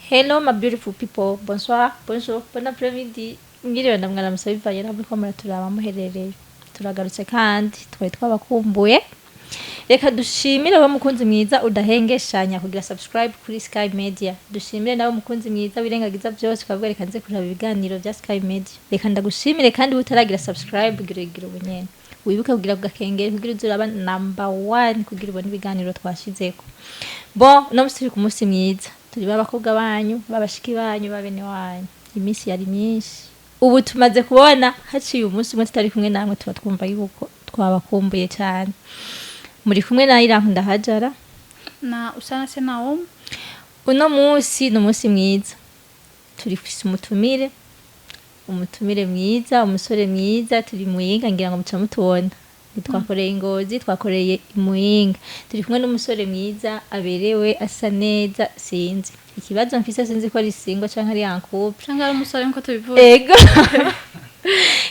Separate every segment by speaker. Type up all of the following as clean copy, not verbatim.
Speaker 1: Hello my beautiful people, bonsoir, bonjour, bon après-midi. Mwiriwe na mwaramutse bivanye naho muriko muraturaba muherereye. Turagarutse kandi twari twabakumbuye. Reka dushimire abo mukunzi mwiza udahengeshanya kugira subscribe kuri Sky Media. Dushimire nawe mukunzi mwiza wirengagiza byose ukavuga reka nze kuraba ibiganiro bya Sky Media. Reka ndagushimire kandi utaragira subscribe, gira gira ubunyene. Wibuke kugira ku gakengeri kugira uze uraba number one kugira ubone ibiganiro twashizeko. Bon, uno musi turi ku munsi mwiza. Turi b'abakobwa banyu, b'abashiki banyu, b'abene wanyu. Iminsi yari myinshi. Ubu tumaze kubona haciye umunsi umwe tutari kumwe namwe, tuba twumva yuko twabakumbuye cyane. Muri kumwe na Irankunda Hajara.
Speaker 2: Na Usana se Naom.
Speaker 1: Uno munsi ni umunsi mwiza. Turi kufise umutumire, umutumire mwiza, umusore mwiza, turi Muyinga, ngira ngo muca mutubona. Ntitwakoreye Ingozi, twakoreye Muyinga. Turi kumwe n'umusore mwiza, aberewe, asa neza, sinzi. Ikibazo mfise, sinzi ko ari single canke ari en couple.
Speaker 2: Cyangwa ari umusore nkuko tubivuze.
Speaker 1: Ego.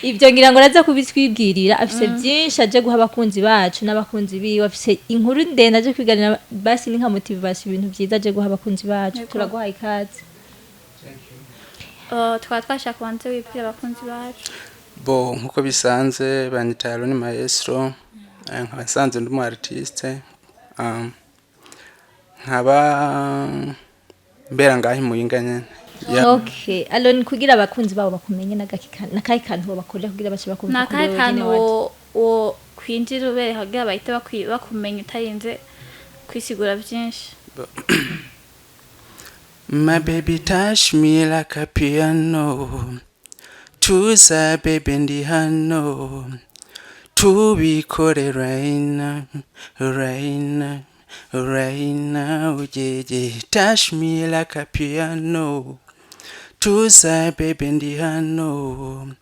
Speaker 1: Ibyo ngira ngo araza kubitwibwirira, afise byinshi aje guha abakunzi bacu n'abakunzi biwe, afise inkuru ndende aje kwiganira, basi ni nka motivation, ibintu byiza aje guha abakunzi bacu.
Speaker 2: Yego.
Speaker 1: Turaguhaye ikaze.
Speaker 2: Tukaba twashaka kubanza wibwira abakunzi bacu.
Speaker 3: Bo, nkuko bisanzwe banyita Aaron Maestro, nkaba nsanzwe ndi umu artiste, nkaba mbera ngaho i Muyinga nyene. Yeah.
Speaker 1: Okay, Alon, kugira abakunzi babo bakumenye, nakahe kantu babakorera kugira bace bakumva
Speaker 2: Ni
Speaker 1: kuri
Speaker 2: akahe
Speaker 1: wewe
Speaker 2: kantu
Speaker 1: nyene waje?
Speaker 2: wo kwinjira ubereka kugira bahite bakumenya utarinze kwisigura byinshi?
Speaker 3: My baby touch me like a piano. Tuza baby, ndi hano. Tubikore right now, right now, right now, yeah. Touch me like a piano. Tuza baby, ndi hano.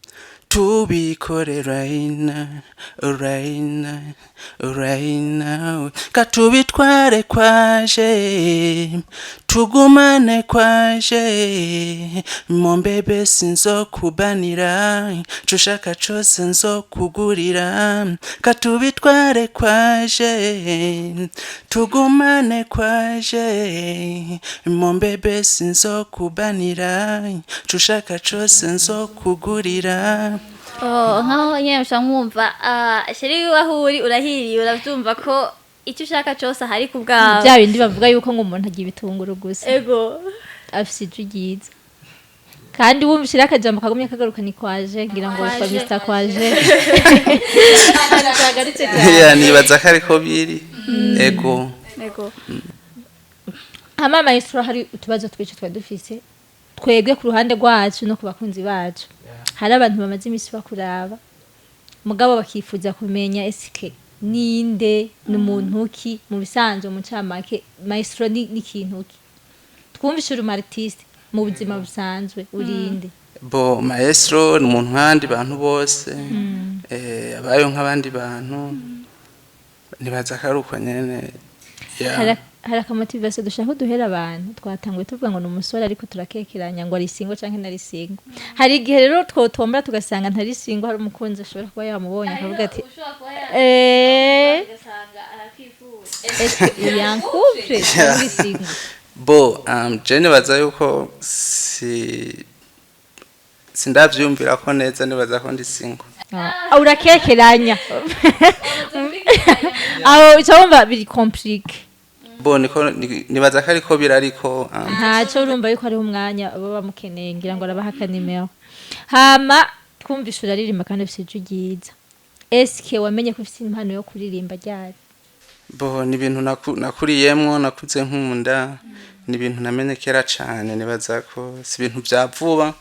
Speaker 3: Tubikore right now, right now, right now. Katubitware kwaje, tugumane kwaje. Mombebe, sinzokubanira, cushaka cose nzokugurira. Katubitware kwaje, tugumane kwaje. Mombebe, sinzokubanira, cushaka cose nzokugurira.
Speaker 2: Oh, nkaho nyine ushobora mwumva, chéri wiwe aho uri urahiriye, urabyumva ko icyo ushaka cyose ahari ku bwawe.
Speaker 1: Bya bindi bavuga yuko ngo umuntu agira ibitunguru gusa.
Speaker 2: Ego.
Speaker 1: Afise ijwi ryiza kandi wumvise akajambo kagumye kagaruka ni kwaje, ngira ngo witwa
Speaker 2: Kwaje.
Speaker 1: Mr Kwaje. Kagarutse cyane.
Speaker 3: Yeah, nibaza ko ariko biri, ego.
Speaker 2: Ego.
Speaker 1: Hama Maestro, hari utubazo twinshi twari dufise twebwe ku ruhande rwacu no ku bakunzi bacu. Hari abantu bamaze iminsi bakuraba mugabo bakifuza kumenya eske ninde, ni umuntu ki mu bisanzwe, mu ncamake Maestro ni ikintu ki? Twumvise uri umu artiste, mu buzima busanzwe urinde?
Speaker 3: Bo, Maestro ni umuntu nk'abandi bantu bose, abayeho nk'abandi bantu, nibaza ko ari uko nyene. Yeah.
Speaker 1: Hari aka motivation dushaka duhera abantu. Twatanguye tuvuga ngo ni umusore, ariko turakekeranya ngo ari single canke ntari single. Hari igihe rero twotombora tugasanga ntari single, hari umukunzi ashobora kuba yamubonye akavuga ati est-ce que uri en couple cyangwa uri single?
Speaker 3: Bo, je nibaza yuko sindavyumvira ko neza, nibaza ko ndi single.
Speaker 1: Ah, urakekeranya aho, uca wumva biri compliqué.
Speaker 3: Bo, niko nibaza ko ariko biri, ariko
Speaker 1: Ntacyo, urumva yuko hariho umwanya baba bamukeneye, ngira ngo arabaha akanimero. Hama twumvishe uraririmba kandi ufise ijwi ryiza. Eske wamenye ko ufise impano yo kuririmba ryari?
Speaker 3: Bo, ni ibintu nakuriyemwo, nakuze nkunda, ni ibintu namenye kera cane, nibaza ko si ibintu vya vuba.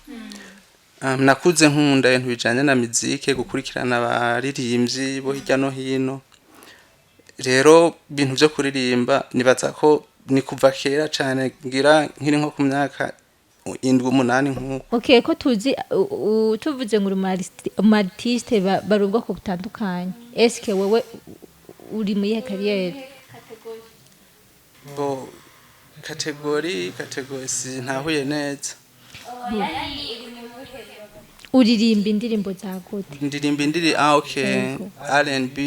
Speaker 3: Nakuze nkunda ibintu bijanye na mizike, gukurikirana abaririmbyi bo hirya no hino. Rero ibintu vyo kuririmba nibaza ko ni kuva kera cane, ngira nkiri nko ku myaka 7, 8 nk'uko.
Speaker 1: Okay, ko tuzi tuvuze ngo uri umu artiste, bari ubwoko butandukanye, eske wewe uri mu yihe carrière?
Speaker 3: Bo, catégorie sintahuye neza.
Speaker 1: Uririmba indirimbo za gute?
Speaker 3: Ndirimba ah, okay.
Speaker 1: Yego.
Speaker 3: R&B,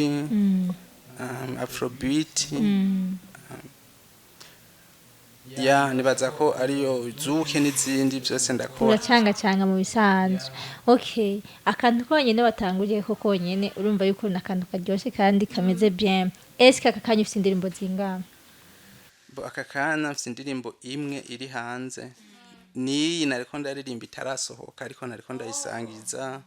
Speaker 3: afrobeat. Ya, nibaza ko ariyo zouk n'izindi byose ndakora.
Speaker 1: Uracangacanga mu bisanzwe. Okay, akantu konyene watanguriye ko konyene, urumva yuko ni akantu karyoshe kandi kameze bien. Eske aka kanya ufite indirimbo zingana?
Speaker 3: Bo, aka kanya mfite indirimbo imwe iri hanze, niyi nariko ndaririmba, itarasohoka, ariko nariko ndayisangiza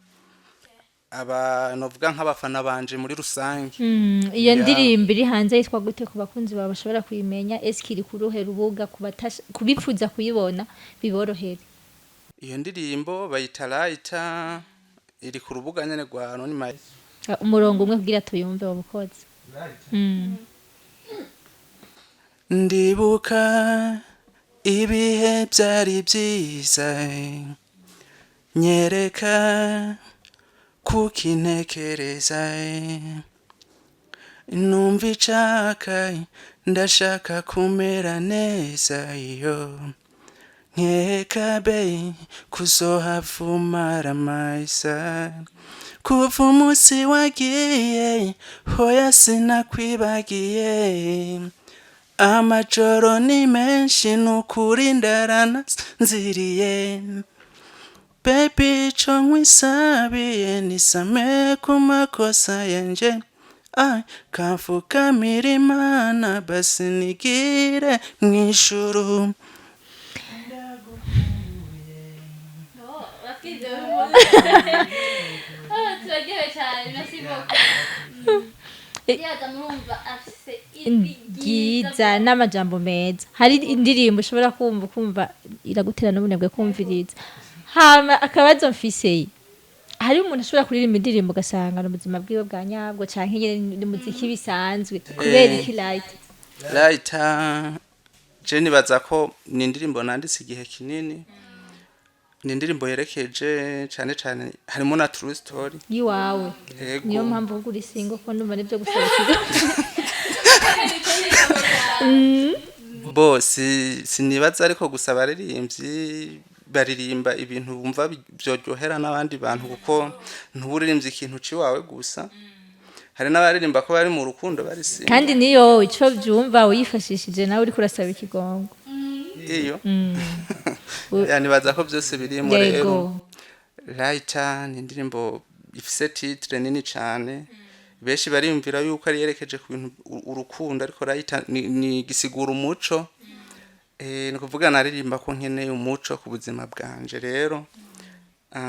Speaker 3: aba novuga nk'abafana banje muri rusange.
Speaker 1: Iyo
Speaker 3: Ya.
Speaker 1: ndirimbo iri hanze yitwa gute, ku bakunzi bawe bashobora kuyimenya? Eske iri ku ruhe rubuga, kubipfuza kuyibona biborohere?
Speaker 3: Iyo ndirimbo bayita Lighter, iri ku rubuga nyene rwa Anonymous.
Speaker 1: Ah, umurongo umwe kugira tuyumve wabukoze.
Speaker 3: Ndibuka ibihe byari byiza, nyereka kukintekereza, numva icaka, ndashaka kumera neza, iyo nkeka bei kuzohavumara maisa. Kuva umunsi wagiye, hoya sinakwibagiye, amajoro ni menshi, nukuri ndaranasinziriye. Baby, ico nkwisabiye, nisame ku makosa yanje. Ai, kamfukamira Imana basi nigire mw'ijuru.
Speaker 2: Turaryohewe cyane, merci beaucoup. Yaza murumva afise ijwi
Speaker 1: Ryiza n'amajambo meza. Hari indirimbo ushobora kumva ukumva iragutera n'ubunebwe kumviriza. Hama akabazo mfise, hari umuntu ashobora kuririmba indirimbo ugasanga ni ubuzima bwiwe bwa nyabwo canke nyene ni muziki bisanzwe. Kubera iki Light?
Speaker 3: Lighter, je nibaza ko ni indirimbo nanditse igihe kinini, ni indirimbo yerekeje cane cane, harimo na true story.
Speaker 1: Yiwawe?
Speaker 3: Yego.
Speaker 1: Niyo mpamvu uvuga uri single, ko ndumva nibyo gusaba ikigo.
Speaker 3: Bo, si sinibaza, ariko gusa abaririmbyi baririmba ibintu bumva byoryohera n'abandi bantu, kuko ntuburirimbye ikintu ciwawe gusa. Hari n'abaririmba ko bari mu rukundo bari single.
Speaker 1: Kandi niyo ico vyumva uyifashishije nawe uriko urasaba ikigongo.
Speaker 3: Iyo ya, nibaza ko byose birimo rero. Lighter ni indirimbo ifise titre nini cane, benshi bariyumvira yuko ari yerekeje ku bintu urukundo, ariko Lighter ni gisigura umuco. Ni kuvuga naririmba ko nkeneye umuco ku buzima bwanje. Rero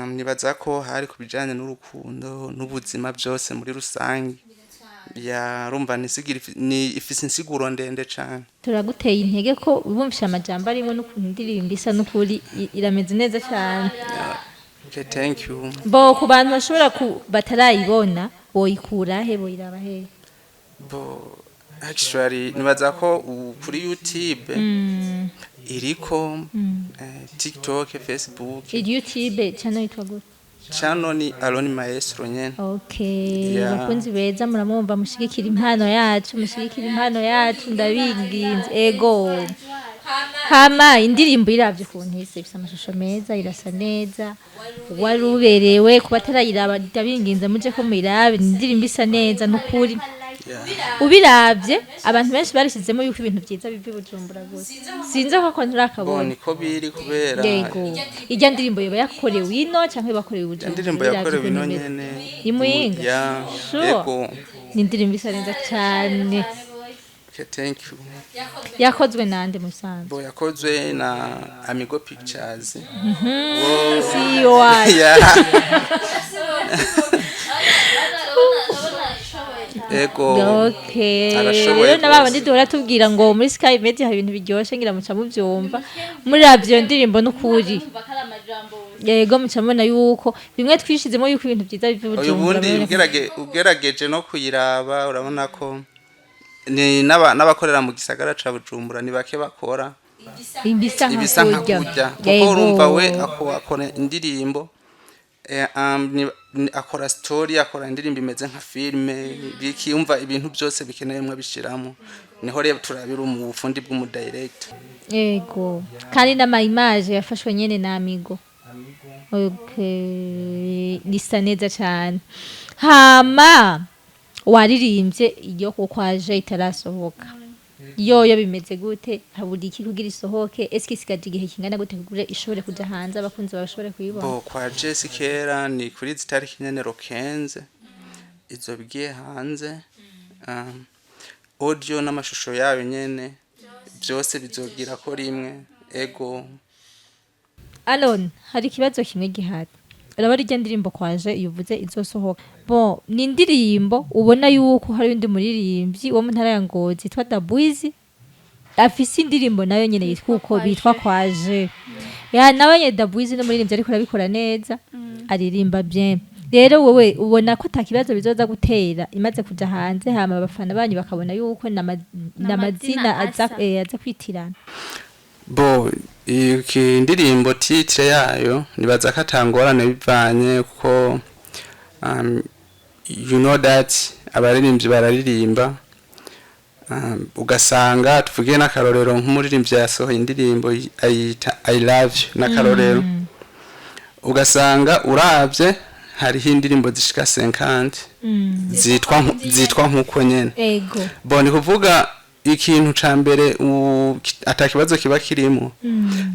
Speaker 3: nibaza ko hari ku bijanye n'urukundo n'ubuzima byose muri rusange. Yarumva ni ifise insiguro ndende cane.
Speaker 1: Turaguteye intege ko bumvishe amajambo arimo n'ukuntu indirimbo isa, n'ukuri irameze neza cyane.
Speaker 3: Okay, thank you.
Speaker 1: Bo, ku bantu bashobora ku batarayibona, boyikura he, boyiraba he?
Speaker 3: Bo, actually nibaza ko kuri YouTube iriko, TikTok, Facebook.
Speaker 1: YouTube channel yitwa gute?
Speaker 3: Channel ni Aloni Maestro nyene.
Speaker 1: Okay.
Speaker 3: Yeah.
Speaker 1: Bakunzi beza, muramwumva, mushigikira impano yacu, mushigikira impano yacu, ndabinginze. Ego, hama indirimbo iravye ukuntu isa, ifise amashusho meza, irasa neza, wari uberewe. Kuba atarayiraba, ndabinginze muje ko muyirabe, ni indirimbo isa neza n'ukuri. Ubiravye, abantu benshi barishizemo yuko ibintu vyiza biva i Bujumbura gusa. Sinzi ko
Speaker 3: Bo,
Speaker 1: nturakabona.
Speaker 3: Niko biri kubera
Speaker 1: Yego, irya ndirimbo yoba yakorewe ino canke bakorewe i Bujumbura?
Speaker 3: Indirimbo
Speaker 1: Ubiravye
Speaker 3: yakorewe
Speaker 1: ukuntu
Speaker 3: ino
Speaker 1: imeze.
Speaker 3: nyene.
Speaker 1: I Muyinga?
Speaker 3: Ya.
Speaker 1: Sure.
Speaker 3: Yego.
Speaker 1: Ni indirimbo isa neza cane.
Speaker 3: Okay, thank you.
Speaker 1: Yakozwe nande musanzwe?
Speaker 3: Bo, yakozwe na Amigo Pictures.
Speaker 1: CEO wacu.
Speaker 3: Yeah. Ego.
Speaker 1: Okay.
Speaker 3: Arashoboye
Speaker 1: Rero na
Speaker 3: rwose.
Speaker 1: babandi duhora tubwira ngo muri Sky Media hari ibintu biryoshe, ngira muca muvyumva muravye iyo ndirimbo n'ukuri. Yego, muca mubona yuko bimwe twishizemo yuko ibintu vyiza biva i
Speaker 3: Uyu
Speaker 1: Bujumbura.
Speaker 3: bundi ugerageje no kuyiraba, urabona ko ni n'abakorera mu gisagara ca Bujumbura ni bake bakora
Speaker 1: ibisa
Speaker 3: ibisa nka
Speaker 1: nka
Speaker 3: kurya, kuko urumva we akora indirimbo, akora story, akora indirimbo imeze nka filme, bikiyumva ibintu byose bikeneyemwo abishiramo. Niho rero turabira mu bufundi bw'umudirector.
Speaker 1: Yego, kandi n'ama image yafashwe nyene na Amigo. Okay, nisa neza cyane. Hama waririmbye iyo ko kwaje itarasohoka. Yoyo bimeze gute? Habura iki kugira isohoke? Eske isigaje igihe kingana gute kugira ishobore kuja hanze, abakunzi bashobore kuyibona?
Speaker 3: Bo, kwaje si kera, ni kuri izi tariki nyene le 15 izo bigiye hanze. Audio n'amashusho yayo nyene byose bizogira ko rimwe, ego.
Speaker 1: Alon, hari ikibazo kimwe gihari. Urabona irya ndirimbo kwaje iyo uvuze izosohoka, bon, ni indirimbo ubona yuko hari undi muririmbyi wo mu ntara ya Ngozi yitwa Dabwizi afise indirimbo nayo nyene yitwa uko, bitwa kwaje. Ya, nawe nyene Dabwizi no muririmbyi ariko arabikora neza, aririmba bien. Rero wowe ubona ko ata kibazo bizoza gutera imaze kuja hanze, hama abafana banyu bakabona yuko n'amazina aza
Speaker 2: asa.
Speaker 1: Aza kwitirana?
Speaker 3: Bo, iki ndirimbo titre yayo nibaza ko atangorane bivanye kuko you know that abaririmbyi bararirimba, ugasanga tuvuge n'akarorero nk'umuririmbyi yasohoye indirimbo ayita "I love you", n'akarorero, ugasanga uravye hariho indirimbo zishika 50 zitwa nkuko nyene. Bo, ni kuvuga ikintu ca mbere ata kibazo kiba kirimo.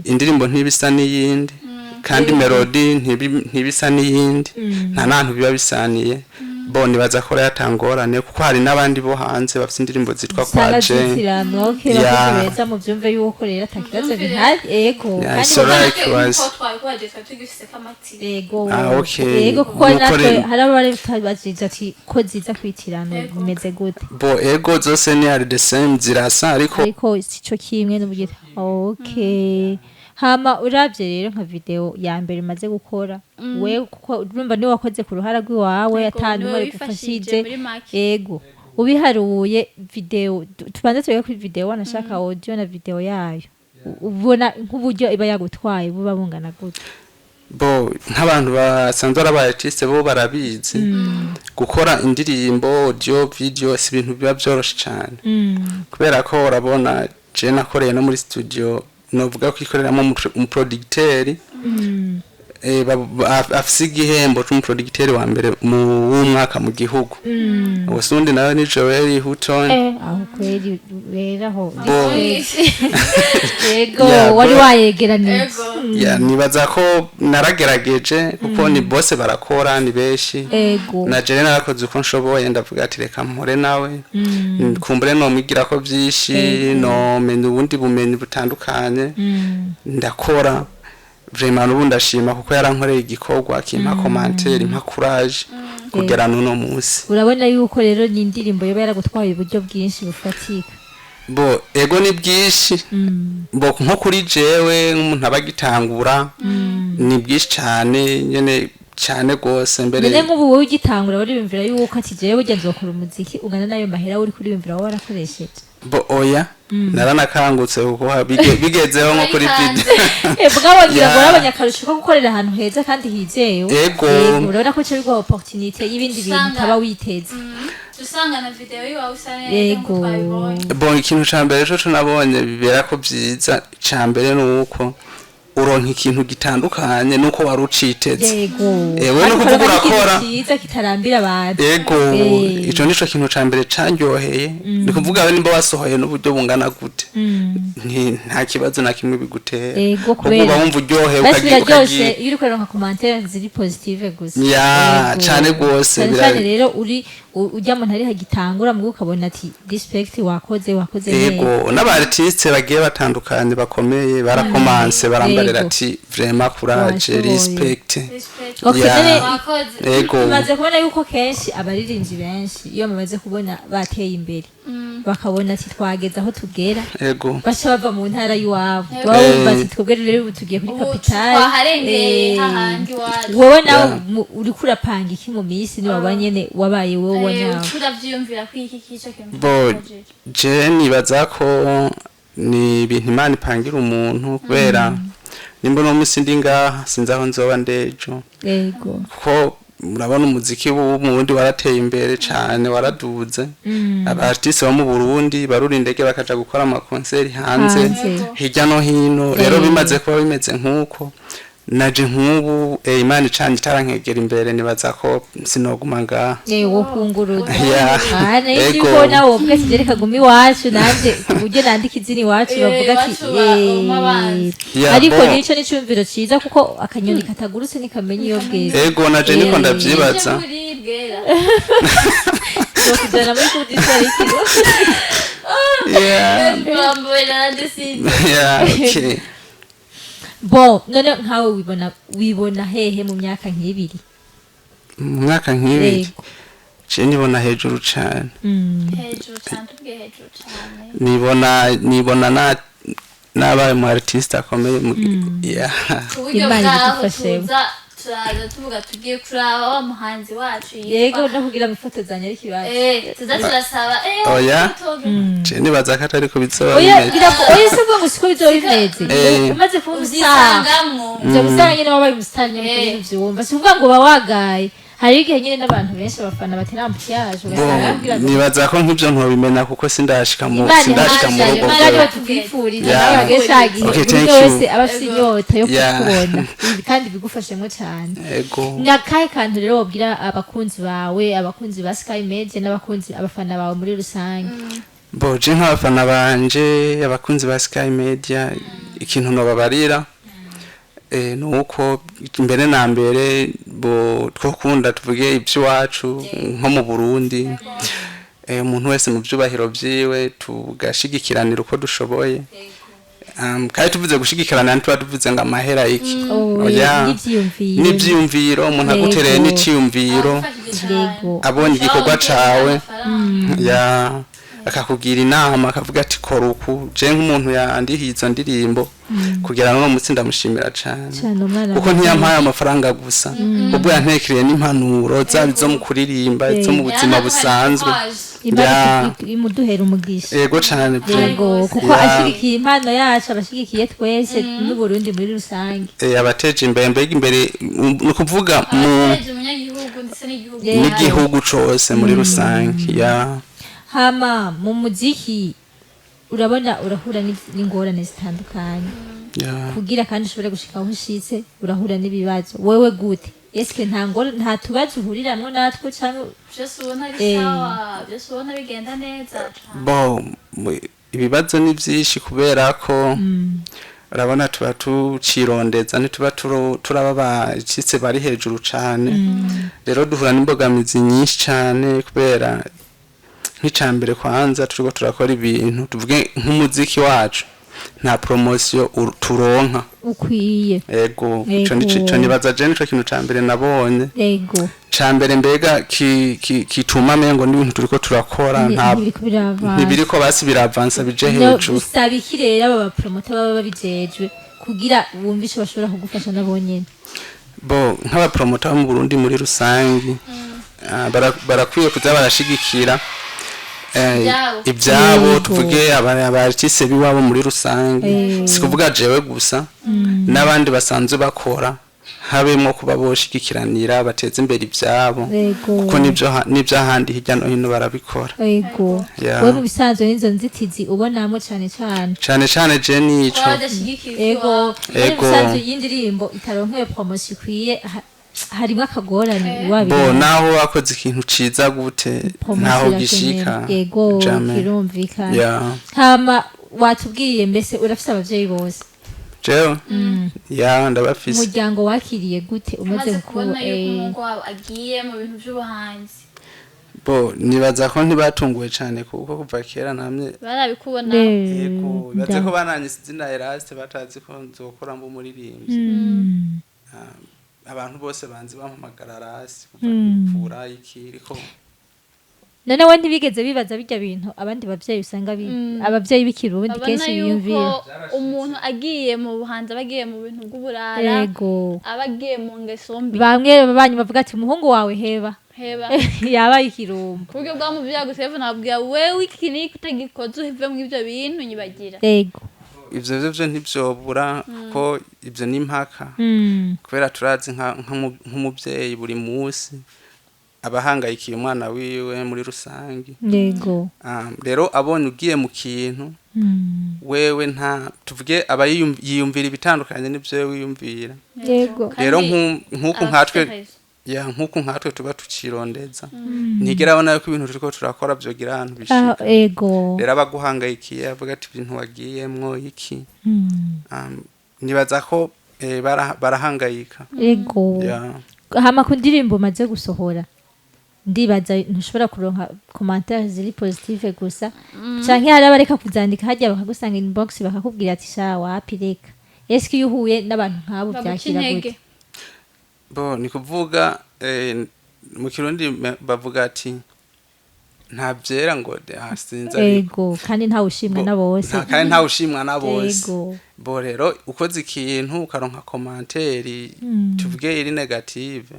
Speaker 3: Indirimbo ntibisa n'iyindi, kandi melody ntibisa n'iyindi, nta nantu biba bisaniye. Bo, nibaza ko rero atangorane kuko hari n'abandi bo hanze bafite indirimbo zitwa
Speaker 1: usanga
Speaker 3: kwaje.
Speaker 1: Zitiranwa, okay. Bakozi beza, muvyumve yuko rero ata kibazo gihari, ego.
Speaker 3: Yeah,
Speaker 1: kandi
Speaker 3: it's alright. Likewise.
Speaker 2: Nkuko twabikoraje twari tugifiseko amatsiko.
Speaker 1: Ego.
Speaker 3: Ah, okay.
Speaker 1: Ego, kuko
Speaker 3: Nuko
Speaker 1: natwe
Speaker 3: rero
Speaker 1: hari abari baziza ati ko ziza kwitirana, bimeze gute?
Speaker 3: Bo, ego, zose ni ari the same, zirasa ariko
Speaker 1: Ariko sico kimwe n'ubugira. Okay, hama uravye rero nka video ya mbere imaze gukora we, kuko urumva niwe wakoze ku ruhara rw'iwawe,
Speaker 2: Ego,
Speaker 1: ata
Speaker 2: niwe
Speaker 1: n'umwe
Speaker 2: wifashije
Speaker 1: gufashije
Speaker 2: muri make.
Speaker 1: Ego, ubiharuye video, tubanze turebe kuri video, wanashaka audio na video yayo. Ubona nk'uburyo iba yagutwaye buba bungana gute?
Speaker 3: Bo, nk'abantu basanzwe ari aba artiste bo barabizi, gukora indirimbo audio video si ibintu biba byoroshe cyane, kubera ko urabona je nakoreye no muri studio novuga ko ikoreramo umuproducteur afise igihembo c'umuproducteur wa mbere mu w'umwaka mu gihugu. Uwo sundi nawe ni Joel Hutton.
Speaker 1: Aho kweri rero aho.
Speaker 3: Bo.
Speaker 1: Ego.
Speaker 3: Yeah,
Speaker 1: wari wayegeranije.
Speaker 3: Ya, nibaza ko naragerageje kuko ni bose barakora, ni benshi. Na jewe narakoze uko nshoboye, ndavuga ati reka mpore nawe, kumbure nomwigira ko byinshi, nomenya ubundi bumenyi butandukanye. Ndakora vraiment, n'ubu ndashima kuko yarankoreye igikorwa kimpa commentaire, impa courage kugera n'uno munsi.
Speaker 1: Urabona yuko rero ni indirimbo yoba yaragutwaye uburyo bwinshi bufatika?
Speaker 3: Bo, ego, ni bwinshi. Bo, nko kuri jewe nk'umuntu aba agitangura ni bwinshi cyane nyene, cyane rwose mbere.
Speaker 1: None nk'ubu wowe ugitangura wariyumvira yuko ati jewe burya nzokora umuziki ungana n'ayo mahera uri kuriyumvira wowe warakoresheje?
Speaker 3: Bo, oya, naranakangutse kuko bigezeho nko kuri
Speaker 2: Warikanze.
Speaker 3: video.
Speaker 1: Bwabongira ngo urabonye akarusho ko gukorera ahantu heza kandi hizewe.
Speaker 3: Ego.
Speaker 1: Urabona ko cyo biguha opportunité y'ibindi bintu utaba witeze.
Speaker 2: Usanga na video yiwawe isa neza
Speaker 1: Yego.
Speaker 2: nk'uko twabibonye.
Speaker 3: Bon, ikintu ca mbere co nabonye bibera ko vyiza ca mbere ni uko uronka ikintu gitandukanye nuko wari uciteze. We
Speaker 1: Ariko
Speaker 3: no kuvuga
Speaker 1: urabona ikintu
Speaker 3: urakora.
Speaker 1: cyiza kitarambira abantu.
Speaker 3: Ego. Ico nico kintu ca mbere canryoheye, ni kuvuga we nimba wasohoye n'uburyo bungana gute, nta kibazo na kimwe bigutera.
Speaker 1: Ego,
Speaker 3: kuko
Speaker 1: kubera
Speaker 3: uba wumva uryohewe.
Speaker 1: basi biraryoshe iyo uri kuronka commentaire ziri positive gusa.
Speaker 3: Ya,
Speaker 1: Yego.
Speaker 3: cane gose,
Speaker 1: Cyane cyane rero uri ujya muntu ari hagitangura mu ukabona ati respect, wakoze wakoze neza.
Speaker 3: Ego, n'aba artiste bagiye batandukanye bakomeye barakomanse, barambarira ati vraiment courage.
Speaker 1: Washoboye.
Speaker 3: Respect.
Speaker 2: Respect.
Speaker 1: Okay,
Speaker 3: Ya.
Speaker 1: none
Speaker 2: Wakoze.
Speaker 3: Ego.
Speaker 1: tumaze kubona yuko kenshi abaririmbyi benshi iyo bamaze kubona bateye imbere, bakabona ati twageze aho tugera, baca bava mu ntara y'iwabo, baba bumva ati twebwe rero ubu tugiye kuri
Speaker 2: Ubu
Speaker 1: kapitale.
Speaker 2: twaharengeye hahandi iwacu.
Speaker 1: Wowe nawe uriko urapanga iki mu minsi niwaba nyene wabaye wowe nyawe?
Speaker 2: Turavyiyumvira ko iki kico kintu
Speaker 3: Bo, je nibaza ko ni ibintu Imana ipangira umuntu, kubera nimba uno munsi ndi ngaha sinzi aho nzoba ndejo, kuko murabona umuziki w'ubu mu Burundi warateye imbere cane, waraduze. Aba artiste bo mu Burundi barura indege bakaja gukora amakonseri hanze,
Speaker 1: Hanze.
Speaker 3: hirya no hino. Rero bimaze kuba bimeze nk'uko Naje nk'ubu Imana icanye itarankegera imbere, nibaza ko sinoguma ngaha.
Speaker 1: Wo kunguruza.
Speaker 3: Yeah.
Speaker 1: Ah, nayo
Speaker 3: Ego.
Speaker 1: ko nawe uvuga ati reka guma iwacu nanje uburyo nandika izina iwacu, bavuga ati
Speaker 2: iwacu baguma banzi.
Speaker 3: Yeah,
Speaker 1: ariko
Speaker 3: bo.
Speaker 1: nico n'icumviro ciza, kuko akanyoni katagurutse ntikamenya iyo bweze.
Speaker 3: Ego, naje niko ndavyibaza.
Speaker 2: Muri bwera.
Speaker 1: Kujana muri kudisa ariko.
Speaker 2: Bambona ndisize.
Speaker 3: Yeah, okay.
Speaker 1: Bon, none nkawe wibona hehe mu myaka nk'ibiri?
Speaker 3: Mu myaka nk'ibiri?
Speaker 1: Yego.
Speaker 3: Je nibona hejuru cane.
Speaker 2: Hejuru cyane, tubwiye hejuru cyane.
Speaker 3: Nibona na nabaye mu artiste akomeye yeah.
Speaker 2: Ku buryo
Speaker 1: Imana
Speaker 2: bwaho
Speaker 1: ibidufashemo.
Speaker 2: tuza turaza tuvuga tugiye kuraba wa muhanzi wacu
Speaker 1: Yego,
Speaker 2: yitwa
Speaker 1: no kugira mwifotozanye ariko iwacu.
Speaker 2: Tuza turasaba
Speaker 3: Oya.
Speaker 2: tutoge.
Speaker 3: Je nibaza ko atariko bizoba
Speaker 1: Oya,
Speaker 3: bimeze.
Speaker 1: oya, se ngo siko bizoba bimeze. Umaze kuba umustar,
Speaker 2: uzisangamwo.
Speaker 1: uza gusanga nyine wabaye umustar nyine, kuri uvyumva si ukuvuga ngo uba wagaye. Hari igihe nyine n'abantu benshi abafana batera embouteillage, ugasanga bakubwira ngo
Speaker 3: Nibaza ko nk'ivyo ntobimenya kuko sindashika mu
Speaker 1: Imana
Speaker 3: sindashika mu rugo.
Speaker 1: Imana
Speaker 3: Rwego.
Speaker 1: batubwifuriza
Speaker 3: Yeah.
Speaker 1: nawe bageshagiye
Speaker 3: Okay,
Speaker 1: buri
Speaker 3: thank
Speaker 1: wese
Speaker 3: you.
Speaker 1: aba afite inyota yo kukubona kandi bigufashemo cyane.
Speaker 3: Ego.
Speaker 1: Ni akahe kantu rero wabwira abakunzi bawe, abakunzi ba Sky Media n'abakunzi abafana bawe muri rusange?
Speaker 3: Bo, je nk'abafana banje, abakunzi ba Sky Media, ikintu nobabarira ni uko mbere na mbere bo twokunda, tuvuge iby'iwacu nko mu Burundi, umuntu wese mu byubahiro byiwe, tugashigikiranira uko dushoboye. Kandi tuvuze gushigikirana ntituba tuvuze ngo amahera iki.
Speaker 1: Oh,
Speaker 3: Oya.
Speaker 1: n'ivyiyumviro.
Speaker 3: N'ivyiyumviro, umuntu agutereye n'iciyumviro, abonye igikorwa cawe ya akakugira inama, akavuga ati kora uku. Je nk'umuntu yandihiye izo ndirimbo kugira ngo munsi ndamushimira cane,
Speaker 1: Cane, umwana
Speaker 3: kuko
Speaker 1: mwiza.
Speaker 3: ntiyampaye amafaranga gusa, ubwo yantekereye n'impanuro zaba izo mu kuririmba, izo mu buzima busanzwe.
Speaker 1: Imana imuduhera umugisha.
Speaker 3: Yego cane pe.
Speaker 1: Yego, kuko ashigikiye impano yacu, abashigikiye twese n'Uburundi muri rusange.
Speaker 3: Abateje imbere, mbega imbere ni ukuvuga mu
Speaker 2: abateje umunyagihugu ndetse n'igihugu.
Speaker 3: N'igihugu cose muri rusange ya.
Speaker 1: Hama mu muziki urabona urahura n'ingorane zitandukanye kugira kandi ushobore gushika aho ushitse, urahura n'ibibazo. Wewe gute, eske nta ngorane, nta tubazo uhuriramwo natwo canke?
Speaker 2: Byose ubona ari sawa, byose ubona bigenda neza.
Speaker 3: Bo, ibibazo ni byinshi kubera ko urabona tuba tucirondeza, ntituba turaba bacitse bari hejuru cane. Rero duhura n'imbogamizi nyinshi cane, kubera nk'icambere kwanza turiko turakora ibintu, tuvuge nk'umuziki wacu, nta promotion turonka
Speaker 1: ukwiye.
Speaker 3: Ego, ico nico nibaza je nico kintu ca mbere nabonye ca mbere mbega kituma mengo n'ibintu turiko turakora nta
Speaker 1: ntibiriko biravansa.
Speaker 3: Ntibiriko basi biravansa bije
Speaker 1: No,
Speaker 3: hejuru.
Speaker 1: bisaba iki rero aba bapromota baba babijejwe kugira bumve ico bashobora kugufasha nabo nyene?
Speaker 3: Bo, nk'abapromota bo mu Burundi muri rusangi, barakwiye kuza barashigikira
Speaker 2: Ibyabo.
Speaker 3: ibyabo, tuvuge aba artiste biwabo muri rusange, si kuvuga jewe gusa, n'abandi basanzwe bakora, habemwo kuba boshigikiranira bateze imbere ibyabo, kuko nibyo ahandi hirya no hino barabikora. Yeah.
Speaker 1: Wewe mu bisanzwe n'izo nzitizi ubonamo cane cane?
Speaker 3: Cane cane je nico.
Speaker 2: Kuba badashyigikiye.
Speaker 1: Ego, muri bisanzwe y'indirimbo itaronkewe promotion ikwiye, harimwo akagorane
Speaker 3: Bo,
Speaker 1: wabibona.
Speaker 3: naho wakoze ikintu ciza gute, ntaho gishika.
Speaker 1: Yego.
Speaker 3: Jamais.
Speaker 1: Kirumvikana.
Speaker 3: Yeah.
Speaker 1: Hama watubwiye, mbese urafise abavyeyi bose?
Speaker 3: Jewe ya, ndabafise.
Speaker 1: Umuryango wakiriye gute umaze
Speaker 2: umaze kubona
Speaker 1: kuba
Speaker 2: yuko umuhungu wabo agiye mu bintu by'ubuhanzi?
Speaker 3: Bo, nibaza ko ntibatunguwe cane kuko kuva kera namye
Speaker 2: barabikubona.
Speaker 3: Yego, bibaze ko bananyise izina Eraste batazi ko nzokora mba umuririmbyi. Abantu bose banzi bampamagara Rasi kuva kura iki ariko.
Speaker 1: None we ntibigeze bibaza bijya bintu abandi bavyeyi usanga abavyeyi b'ikirundi
Speaker 2: babona
Speaker 1: kenshi
Speaker 2: yuko
Speaker 1: biyumvira?
Speaker 2: Umuntu agiye mu buhanzi aba agiye mu bintu bw'uburara, aba agiye mu ngeso mbi.
Speaker 1: Bamwe banyu bavuga ati umuhungu wawe heba,
Speaker 2: heba,
Speaker 1: yabaye ikirumbo.
Speaker 2: Ku buryo bwa muvyeyi agutelefona akabwira wewe iki niki utagikoze uve mu ivyo bintu nyibagira.
Speaker 3: Ivyo vyo ntivyobura kuko ivyo ni impaka, kubera turazi nk'umuvyeyi buri munsi abahangayikiye umwana wiwe muri rusange. Rero abonye ugiye mu kintu, wewe nta, tuvuge, aba yiyumvira ibitandukanye n'ibyo wewe wiyumvira. Rero nk'uku nkatwe, ya, nk'uku nkatwe tuba tukirondeza, ntigera abona yuko ibintu turiko turakora vyogira ahantu bishika. Rero abaguhangayikiye avuga ati ibintu wagiyemwo iki. Nibaza ko barahangayika. Ya.
Speaker 1: Hama ku ndirimbo umaze gusohora, ndibaza ntushobora kuronka commentaire ziri positive gusa, canke hari abareka kuzandika hajya bakagusanga inbox bakakubwira ati sha wapi, reka. Eske iyo uhuye n'abantu nk'abo
Speaker 2: baguca
Speaker 1: byakira
Speaker 2: intege?
Speaker 1: gute?
Speaker 3: Bo ni kuvuga, mu Kirundi bavuga ati nta vyera ngo de, ah, sinzi ariko.
Speaker 1: Ego, kandi ntawe ushimwa na bose.
Speaker 3: Kandi ntawe ushimwa na bose. Bo rero ukoze ikintu ukaronka commentaire, tuvuge iri négative,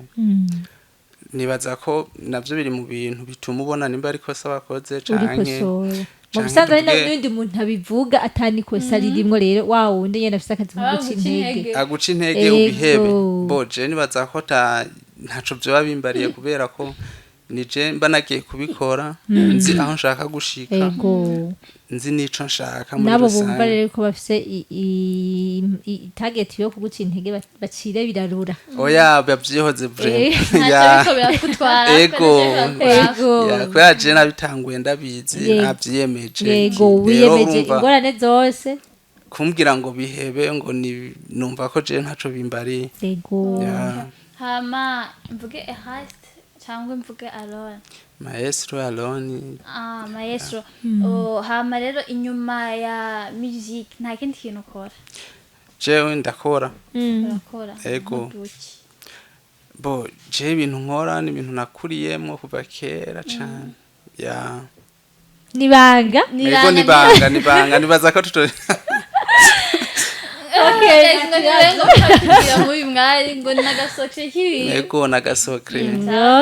Speaker 3: nibaza ko navyo biri mu bintu bituma ubona nimba ari kosa wakoze canke
Speaker 1: urikosora mu
Speaker 3: canke
Speaker 1: busanzwe hari n'undi muntu abivuga atani kosa ririmwo. Rero wa wundi nyene afise akazi ko
Speaker 2: Aba
Speaker 1: guca
Speaker 2: guca
Speaker 1: intege.
Speaker 2: intege.
Speaker 3: Aguca intege, ubihebe. Bo je nibaza ko ta ntaco vyoba bimbariye, kubera ko nije mba nagiye kubikora nzi aho nshaka gushika, nzi n'ico nshaka muri
Speaker 1: Nabo bumva
Speaker 3: rusange.
Speaker 1: rero ko bafise target yo kuguca intege, bacire birarura.
Speaker 3: Oya, bavyihoze vraiment.
Speaker 2: Ntacyo
Speaker 3: Ya.
Speaker 2: ariko birakutwara.
Speaker 3: Ya, kubera je nabitanguye ndabizi, navyiyemeje. Rero
Speaker 1: Wiyemeje
Speaker 3: urumva,
Speaker 1: ingorane zose.
Speaker 3: kumbwira ngo bihebe ngo ni numva ko je ntaco bimbariye. Ya.
Speaker 2: Hama mvuge Eraste cyangwa mvuge Aron?
Speaker 3: Maestro Aloni.
Speaker 2: Ah, maestro. Oh, hama rero inyuma ya music nta kindi kintu ukora?
Speaker 3: Jewe ndakora.
Speaker 2: Urakora?
Speaker 3: Ego.
Speaker 2: Nk'uduki?
Speaker 3: Bo je ibintu nkora ni ibintu nakuriyemwo kuva kera cane, ya.
Speaker 1: Nibanga.
Speaker 3: Ego, nibanga, nibanga, nibaza ko tuto
Speaker 2: Okay, ngo niwe ngo mukatubwira muri mwari ngo n'agasoke k'ibintu.
Speaker 3: Ego, nagasokre.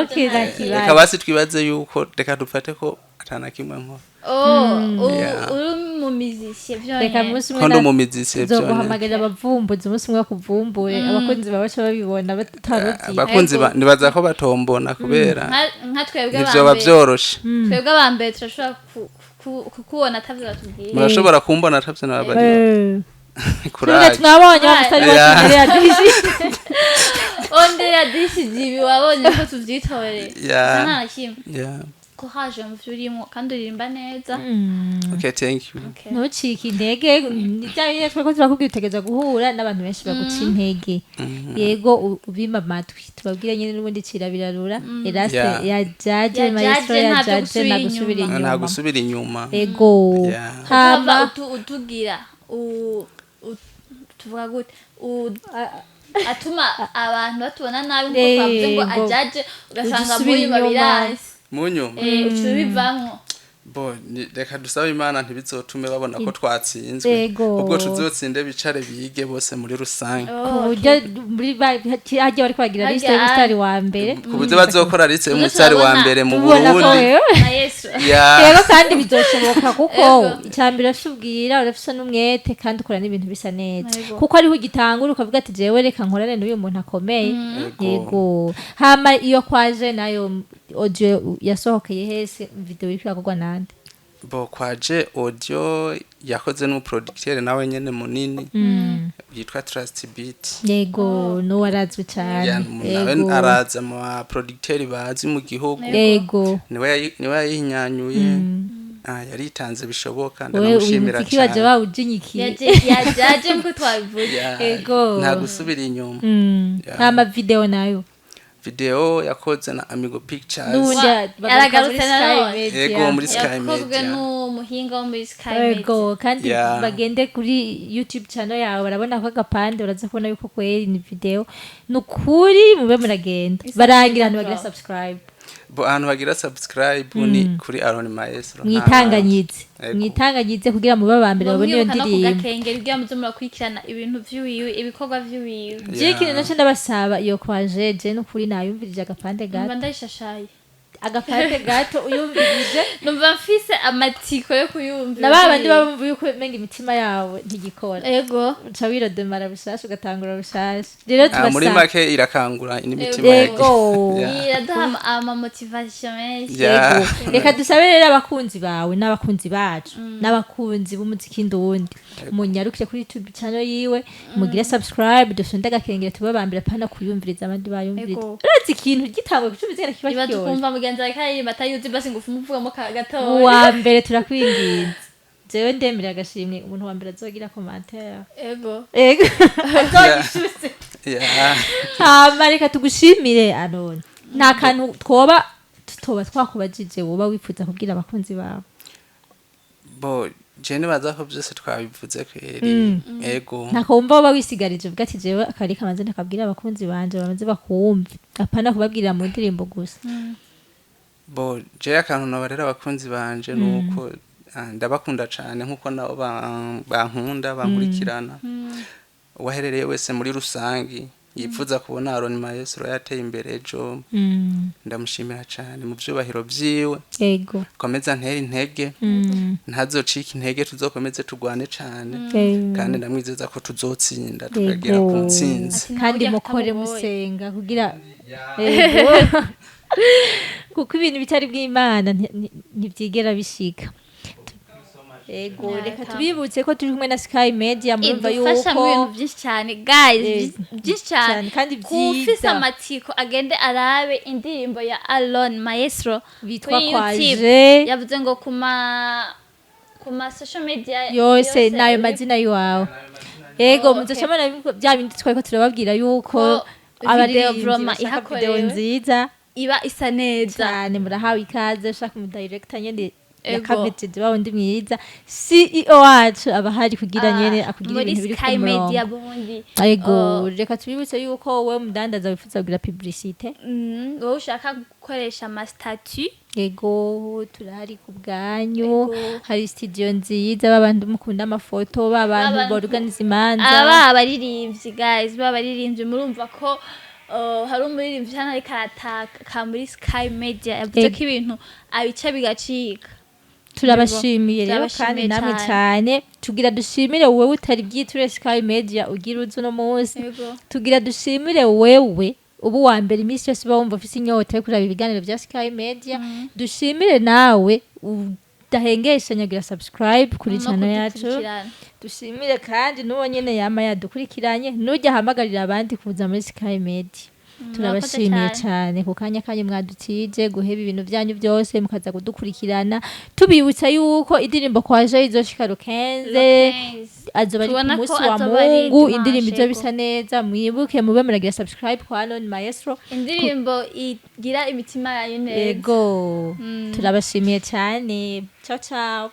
Speaker 1: Okay,
Speaker 3: Reka
Speaker 1: ntakibazo.
Speaker 3: basi twibaze yuko, reka dufate ko atana kimwe nkora.
Speaker 2: Oh,
Speaker 3: Yeah.
Speaker 2: uri mu musicien
Speaker 1: Reka
Speaker 2: vyonyene?
Speaker 1: umunsi
Speaker 3: Ko
Speaker 1: umwe
Speaker 3: ndi umumizisiye vyonyene.
Speaker 1: Tuzoguhamagarira abavumbuzi, umunsi umwe bakuvumbure, abakunzi bawe baca babibona bataruzi.
Speaker 3: Abakunzi nibaza ko batombona kubera
Speaker 2: Nka twebwe
Speaker 3: ntivyoba
Speaker 2: abambere,
Speaker 3: vyoroshe.
Speaker 2: twebwe abambere turashobora kukubona atavyo batubwiye.
Speaker 3: Murashobora kumbona atavyo nababariye.
Speaker 1: Twebwe
Speaker 3: Kuraje.
Speaker 1: twabonye wa musitari wacu imbere ya dishi.
Speaker 2: Onde yadishije ibi, wabonye ko tuvyitoreye.
Speaker 3: Yeah.
Speaker 2: Nta na kimwe.
Speaker 3: Yeah.
Speaker 2: Ko haje mu vyo urimo kandi uririmba neza.
Speaker 3: Okay, thank you.
Speaker 2: Okay.
Speaker 1: Ntucike intege. Ni bya bindi twari ko turakubwira, utegereza guhura n'abantu benshi baguca intege. Yego, ubima amatwi tubabwire nyine n'ubundi cira birarura. Eraste
Speaker 3: Yeah.
Speaker 1: yajaje.
Speaker 2: Yajaje,
Speaker 1: Maestro
Speaker 2: ntabyo
Speaker 1: yajaje
Speaker 2: gusubira
Speaker 1: nta gusubira
Speaker 2: inyuma.
Speaker 3: Nta
Speaker 1: inyuma.
Speaker 3: gusubira inyuma.
Speaker 1: Ego.
Speaker 3: Yeah.
Speaker 2: Hama
Speaker 1: Hama
Speaker 2: utugira tuvuga gute, atuma abantu batubona nabi nkuko twavuze ngo ajaje, ugasanga
Speaker 1: Ujya
Speaker 2: muri
Speaker 1: usubira inyuma.
Speaker 2: biranse.
Speaker 3: Mu nyuma.
Speaker 2: Uca ubivamwo.
Speaker 3: Bo reka dusabe Imana ntibizotume babona ko twatsinzwe. Ubwo tuzotsinde bicare bige bose muri rusange.
Speaker 1: Ku buryo muri hajya bariko bagira
Speaker 2: Harya
Speaker 1: liste y'umusitari wa mbere.
Speaker 3: Ku buryo bazokora liste y'umusitari wa
Speaker 2: turabona-
Speaker 3: mbere mu
Speaker 1: Tubona ko
Speaker 3: Burundi.
Speaker 1: wewe
Speaker 2: Na Yesu.
Speaker 3: Ya.
Speaker 1: Rero kandi bizoshoboka kuko icya mbere urafise ubwira, urafise n'umwete, kandi ukora n'ibintu bisa neza. Kuko ariho ugitangura ukavuga ati jewe reka nkorane n'uyu muntu akomeye. Yego. Hama iyo kwaje nayo, audio yasohokeye hese? Video iriko irakorwa nande?
Speaker 3: Bo kwaje audio yakoze n'umuproducteur nawe nyene munini yitwa Trust Beat.
Speaker 1: Yego, n'uwo arazwi cane.
Speaker 3: Ya, nawe araza mu baproducteur bazwi mu gihugu. Niwe yayihinyanyuye. Ah, yaritanze bishoboka,
Speaker 1: Wewe
Speaker 3: ndanamushimira
Speaker 1: umuziki waje
Speaker 3: cyane.
Speaker 1: wawujinyikiye.
Speaker 2: Yajaje nkuko twabivuze.
Speaker 3: Ya, nta gusubira inyuma. Ya.
Speaker 1: Hama video nayo?
Speaker 3: Video yakoze na Amigo Pictures.
Speaker 1: N'ubundi bagaruka
Speaker 2: yaragarutse
Speaker 1: muri Sky
Speaker 2: nanone.
Speaker 1: Media.
Speaker 3: Yego, muri Sky
Speaker 2: Yakozwe
Speaker 3: Media.
Speaker 2: n'umuhinga wo muri Sky Media.
Speaker 1: Ego, kandi
Speaker 3: Yeah.
Speaker 1: bagende kuri YouTube channel yawe, barabona ko agapande, baraza kubona yuko kweri ni video. Ni ukuri mube muragenda barangira ahantu bagira subscribe.
Speaker 3: Bo ahantu bagira subscribe ni kuri Aaron Maestro.
Speaker 1: Mwitanganyize.
Speaker 3: Ego.
Speaker 1: Mwitanganyize kugira mube aba mbere babone iyo
Speaker 2: Mwibuka no ku
Speaker 1: ndirimbo.
Speaker 2: gakengeri kugira muze murakurikirana ibintu vy'iwiwe, ibikorwa vy'iwiwe.
Speaker 1: Je ikintu naco ndabasaba, iyo kwaje, je n'ukuri nayumvirije agapande gato.
Speaker 2: Mba ndayishashaye.
Speaker 1: Agapate gato uyumvirije.
Speaker 2: Numva mfise amatsiko yo kuyumva.
Speaker 1: Na ba bandi bumva yuko umenga imitima yabo ntigikora, uca wirodemara bushasha, ugatangura bushasha. Rero
Speaker 3: Ah, muri
Speaker 1: tubasaba
Speaker 3: make irakangura n'imitima. Yeah.
Speaker 2: Iraduha ama motivation menshi.
Speaker 1: Yego. Reka dusabe rero abakunzi bawe n'abakunzi bacu n'abakunzi b'umuziki ndundi, munyarukire kuri YouTube channel yiwe, mugire subscribe, dusunde agakengera, tube bambere pana kuyumviriza abandi bayumviriza. Uretse ikintu gitangwe kucumviriza kiba
Speaker 2: Iba
Speaker 1: kiryoshe.
Speaker 2: tukumva mugenzi wawe karirimba atayuzi, basi ngo ufume uvugamo gatoya.
Speaker 1: Uwa mbere, turakwinginze, jewe ndemera agashimwe umuntu wa mbere azogira commentaire. Ego, azogishuse. Hama reka tugushimire, Aroni. Nta kantu twoba tutoba twakubajije woba wifuza kubwira abakunzi bawe?
Speaker 3: Bo je nibaza ko byose twabivuze kweri, ego.
Speaker 1: Ntako wumva woba wisigarije uvuga ati jewe akari kamaze ndakabwira abakunzi banje bamaze bakumve, apana kubabwirira mu ndirimbo gusa?
Speaker 3: Bo je akantu nobarera abakunzi banje nuko ndabakunda cane nkuko nabo bankunda, bankurikirana. Uwaherereye wese muri rusangi yifuza kubona Aaron Maestro yateye imbere ejo, ndamushimira cane mu vyubahiro vyiwe. Komeza ntera intege, ntazocika intege, tuzokomeze turwane cane, kandi ndamwizeza ko tuzotsinda tukagera ku ntsinzi.
Speaker 1: Kandi
Speaker 2: Ntawe
Speaker 1: mukore
Speaker 2: utamugoye.
Speaker 1: Musenga kugira, ego, kuko ibintu bitari bw'Imana ntibyigera bishika. Ego, reka tubibutse ko turi kumwe na Sky Media, murumva
Speaker 2: Idufasha mu
Speaker 1: yuko
Speaker 2: bintu byinshi cyane, guys, byinshi cyane.
Speaker 1: Cyane, kandi
Speaker 2: Kufise
Speaker 1: byiza.
Speaker 2: amatsiko, agende arabe indirimbo ya Alon Maestro
Speaker 1: Bitwa
Speaker 2: kuri
Speaker 1: Kwaje.
Speaker 2: YouTube. Yavuze ngo kuma social media
Speaker 1: yose nayo
Speaker 2: uri-
Speaker 1: mazina yiwawe. Ego.
Speaker 2: Oh,
Speaker 1: Muzoca mubona bya bindi twariko turababwira yuko
Speaker 2: Ko video
Speaker 1: abaririmbyi
Speaker 2: vroma
Speaker 1: bashaka video
Speaker 2: ihakorewe.
Speaker 1: nziza
Speaker 2: Iba isa neza.
Speaker 1: Cyane. Murahawe ikaze. Ushaka umudirector nyene yakamejeje, wa wundi mwiza, CEO wacu aba ahari kugira nyene akugira
Speaker 2: Muri
Speaker 1: ibintu biri ku
Speaker 2: Sky Media
Speaker 1: murongo.
Speaker 2: Burundi.
Speaker 1: Ego.
Speaker 2: Oh.
Speaker 1: Reka tubibutse yuko wowe mudandaza wifuza kugira publicité,
Speaker 2: Wowe ushaka gukoresha ama statut,
Speaker 1: ego, turahari ku bwanyu. Hari studio nziza, babantu mukunda amafoto, babantu borganiza imanza.
Speaker 2: Aba abaririmbyi, guys, baba abaririmbyi, murumva ko hari umuririmbyi hano ariko arataka muri Sky Media, yavuze ko ibintu abica bigacika.
Speaker 1: Turabashimiye rero kandi
Speaker 2: Turabashimiye
Speaker 1: namwe
Speaker 2: cyane.
Speaker 1: cyane. Tugira dushimire wowe utari bwiture Sky Media ugira uzi uno munsi. Tugira dushimire wewe ubu wa mbere iminsi yose uba wumva ufise inyota yo kuraba ibiganiro bya Sky Media. Dushimire nawe udahengeshanya gira subscribe kuri
Speaker 2: No
Speaker 1: channel yacu.
Speaker 2: kudukurikirana.
Speaker 1: Dushimire kandi n'uwo nyene yama yadukurikiranye, nujya ahamagarira abandi kuza muri Sky Media. Turabashimiye
Speaker 2: Murakoze.
Speaker 1: cyane ku kanya kanyu mwadutije guheba ibintu byanyu byose mukaza kudukurikirana. Tubibutsa yuko indirimbo Kwaje izoshika rukenze, azoba ari ku
Speaker 2: Tubona ko
Speaker 1: munsi wa
Speaker 2: azoba ari
Speaker 1: Mungu.
Speaker 2: dimanche,
Speaker 1: Indirimbo izoba
Speaker 2: yego.
Speaker 1: isa neza. Mwibuke mube muragira subscribe kwa Alon Maestro.
Speaker 2: Indirimbo igira imitima yayo neza.
Speaker 1: Yego, turabashimiye cyane. Ciao ciao.